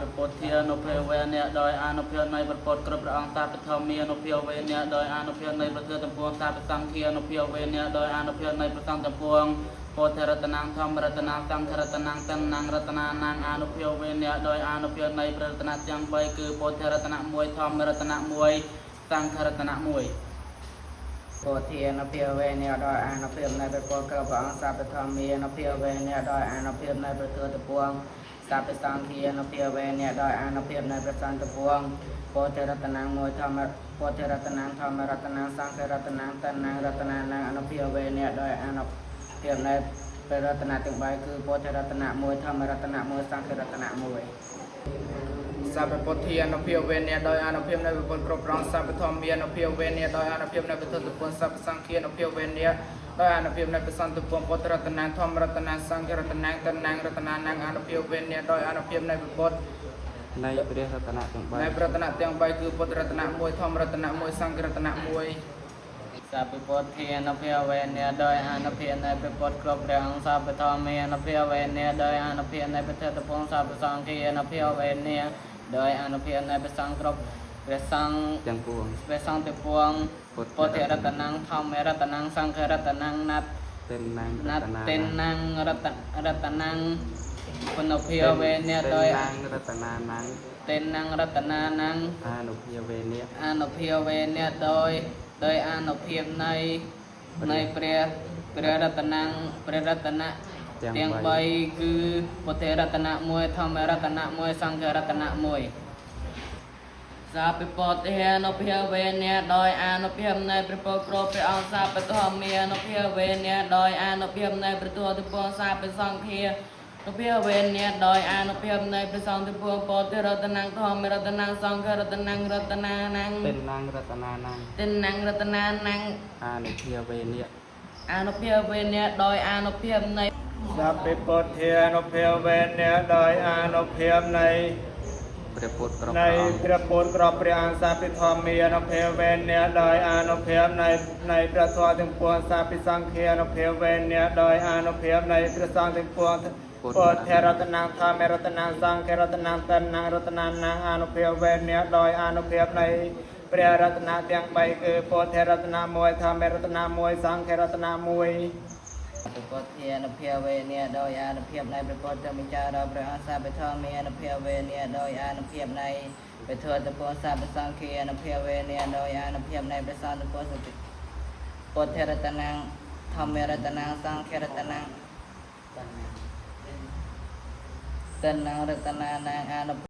ពពុទ្ធានុភាវេនៈដោយអានុភាពនៃព្រះពុទ្ធគ្រប់ព្រះអង្គសាពធម្មានុភាវេនៈដោយអានុភាពនៃព្រះធម៌ទាំងពួងសាពសង្ឃានុភាវេនៈដោយអានុភាពនៃព្រះសង្ឃទាំងពួងពោធិរតនំធម្មរតនំសង្ឃរតនំតនំរតនានំអានុភាវេនៈដោយអានុភាពនៃព្រះរតនៈទាំង3គឺពោធិរតនៈ1ធម្មរតនៈ1សង្ឃរតនៈ1 ពោធិអនុភាវេនៈដោយអានុភាពនៃព្រះពុទ្ធគ្រប់ព្រះអង្គសព្វធម្មានុភាវេនៈដោយអានុភាពនៃព្រះធម៌ទាំងពួងសព្វសង្ឃានុភាវេនៈដោយអានុភាពនៃព្រះសង្ឃទាំងពួងពោធិរតនំមួយធម្មពោធិរតនំធម្មរតនំសង្ឃរតនំតនំរតនានំអនុភាវេនៈដោយអានុភាពនៃព្រះរតនៈទាំង3គឺពោធិរតនៈ1ធម្មរតនៈ1សង្ឃរតនៈ1 សព្វពុទ្ធាអនុភាពវេនៈដោយអនុភាពនៃព្រះពុទ្ធគ្រប់ព្រះអង្គសព្វធម្មាអនុភាពវេនៈដោយអនុភាពនៃព្រះធម៌ពុទ្ធសព្វសង្ឃាអនុភាពវេនៈដោយអនុភាពនៃព្រះសន្តិពុទ្ធពុទ្ធរតនាធម្មរតនាសង្ឃរតនាតនាងរតនានាងអនុភាពវេនៈដោយអនុភាពនៃព្រះពុទ្ធ នៃព្រះរតនៈទាំងបី នៃព្រះរតនៈទាំង3គឺពុទ្ធរតនៈ1ធម្មរតនៈ1សង្ឃរតនៈ1 សព្វពុទ្ធានុភាវេនៈដោយអានុភាពនៃព្រះពុទ្ធគ្រប់ព្រះអង្គសព្វធម្មានុភាវេនៈដោយអានុភាពនៃព្រះធម៌ពងសព្វសង្ឃានុភាវេនៈដោយអានុភាពនៃព្រះសង្ឃគ្រប់ព្រះសង្ឃ ទាំងពួង ព្រះសង្ឃទាំងពួង ពុ ពុ ទ្ធ ទ្ធរតនំធម្មរតនំសង្ឃរតនំណាត់ តិនំ ណាត់ រតនា តិនំរតរតនំពុនុភាវេនៈដោយ តិនំរតនានំ តិនំរតនានំ អានុភាវេនៈ អានុភាវេនៈដោយដោយអានុភាពនៃនៃព្រះព្រះរតនំព្រះរតនៈ ទាំងបី ទាំង3គឺពុទ្ធរតនៈ1ធម្មរតនៈ1សង្ឃរតនៈ1សាពិពុទ្ធានុភាវេនៈដោយអានុភាពនៃព្រះពុទ្ធគ្រប់ព្រះអង្គសាពធម្មានុភាវេនៈដោយអានុភាពនៃព្រះទោទពងសាពសង្ឃានុភាវេនៈដោយអានុភាពនៃព្រះសង្ឃទាំងពួងពុទ្ធរតនំធម្មរតនំសង្ឃរតនំរតនានំ តិនំរតនានំ តិនំរតនានំ អានុភាវេនៈ អានុភាវេនៈដោយអានុភាពនៃ សព្វពុទ្ធាអនុភាពវេនៈដោយអានុភាពនៃ ព្រះពុទ្ធគ្រប់ នៃ ព្រះអង្គ ព្រះពុទ្ធគ្រប់ព្រះអង្គសព្វធម្មាអនុភាពវេនៈដោយអានុភាពនៃនៃព្រះធម៌ទាំងពួងសព្វសង្ឃាអនុភាពវេនៈដោយអានុភាពនៃព្រះសង្ឃទាំងពួងពុទ្ធរតនំធម្មរតនំសង្ឃរតនំតនំរតនានំអនុភាពវេនៈដោយអានុភាពនៃព្រះរតនៈទាំង3គឺពុទ្ធរតនៈ1ធម្មរតនៈ1សង្ឃរតនៈ1 ព្រះពុទ្ធានុភាវេនៈដោយអានុភាពនៃព្រះពុទ្ធម្ចាស់ដល់ព្រះអង្គសាពធម្មានុភាវេនៈដោយអានុភាពនៃព្រះធម៌តពងសាពសង្ឃានុភាវេនៈដោយអានុភាពនៃព្រះសង្ឃតពងសតិពុទ្ធរតនំធម្មរតនំសង្ឃរតនំតនំរតនានំអានុ